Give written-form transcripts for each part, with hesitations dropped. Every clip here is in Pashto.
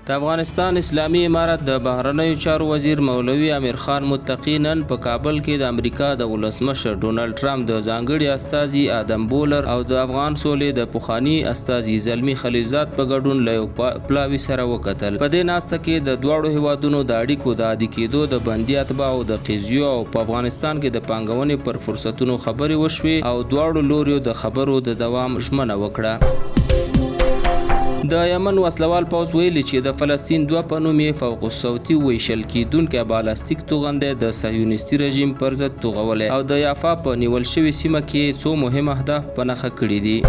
د افغانستان اسلامي امارت د بهرنیو چارو وزیر مولوي امیرخان متقي نن په کابل کې د امریکا د ولسمشر ډونالډ ټرمپ د ځانګړي استازي ادم بولر او د افغان سولې د پخواني استازي زلمي خلیلزاد په ګډون له یو پلاوي سره وکتل. په دې ناسته کې د دواړو هیوادونو د اړیکو د عادي کېدو، د بندي اتباعو د قضیو او په افغانستان کې د پانګونې پر فرصتونو خبرې وشوې او دواړو لوریو د خبرو د دوام ژمنه وکړه. د یمن وسلوال پوځ ویلي چې د فلسطین 2 په نوم یې فوق الصوتي ویشل کېدونکی بالاستیک توغندی د صهیونیستي رژیم پر ضد توغولی او د یافا په نیول شوې سیمه کې څو مهم اهداف په نښه کړي دي.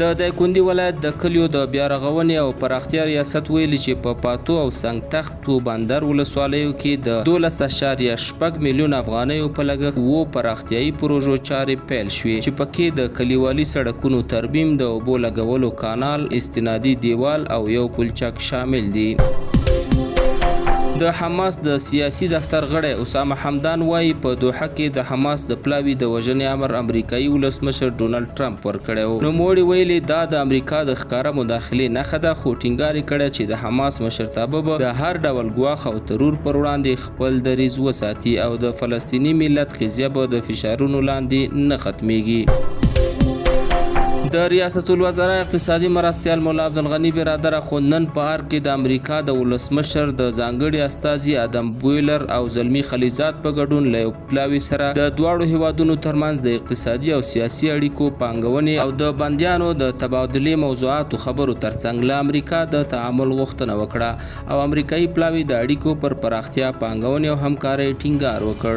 د دایکندي ولایت د کلیو د بیارغونې او پراختیا ریاست ویلي چې په پاتو او سنګ تخت و بندر ولسوالیو کې د 12.6 میلیون افغانیو په لګښت اوو پراختیایي پروژو چارې پیل شوې چې پکې د کلیوالي سړکونو ترمیم، د اوبو لګولو کانال، استنادي دیوال او یو پلچک شامل دي. د حماس د سیاسي دفتر غړی اسامه حمدان وایي په دوحه کې د حماس د پلاوي د وژنې امر امریکایي ولسمشر ډونالډ ټرمپ ورکړی و. نوموړي ویلي دا د امریکا د ښکاره مداخلې نښه ده، خو ټینګار یې کړی چې د حماس مشرتابه به د هر ډول ګواښ او ترور پر وړاندې خپل دریځ وساتي او د فلسطیني ملت قضیه به د فشارونو لاندې نه ختمیږي. د ریاست الوزرا اقتصادي مرستیال ملا عبدالغني برادر اخوند نن په ارګ کې د امریکا د ولسمشر د ځانګړي استازي ادم بویلر او زلمي خلیلزاد په ګډون له یو پلاوي سره د دواړو هیوادونو ترمنځ د اقتصادي او سیاسي اړیکو، پانګونې او د بندیانو د تبادلې موضوعاتو خبرو ترڅنګ له امریکا د تعامل غوښتنه وکړه او امریکایي پلاوي د اړیکو پر پراختیا، پانګونې او همکارۍ ټینګار وکړ.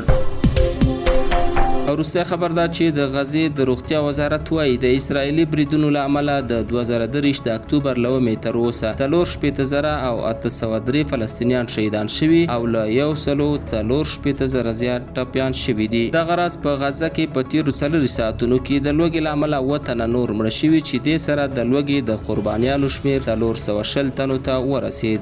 وروستی خبر دا چې د غزې د روغتیا وزارت وایي د اسراییلي بریدونو له امله د 2023 د اکتوبر له اومې تر اوسه 64,803 فلسطینیان شهیدان شوي او له 164,000 زیات ټپیان شوي دي. دغه راز په غزه کې په تېرو 24 ساعتونو کې د لوږې له امله 7 تنه نور مړه شوي چې دې سره د لوږې د قربانیانو شمېر 420 تنو ته ورسېد.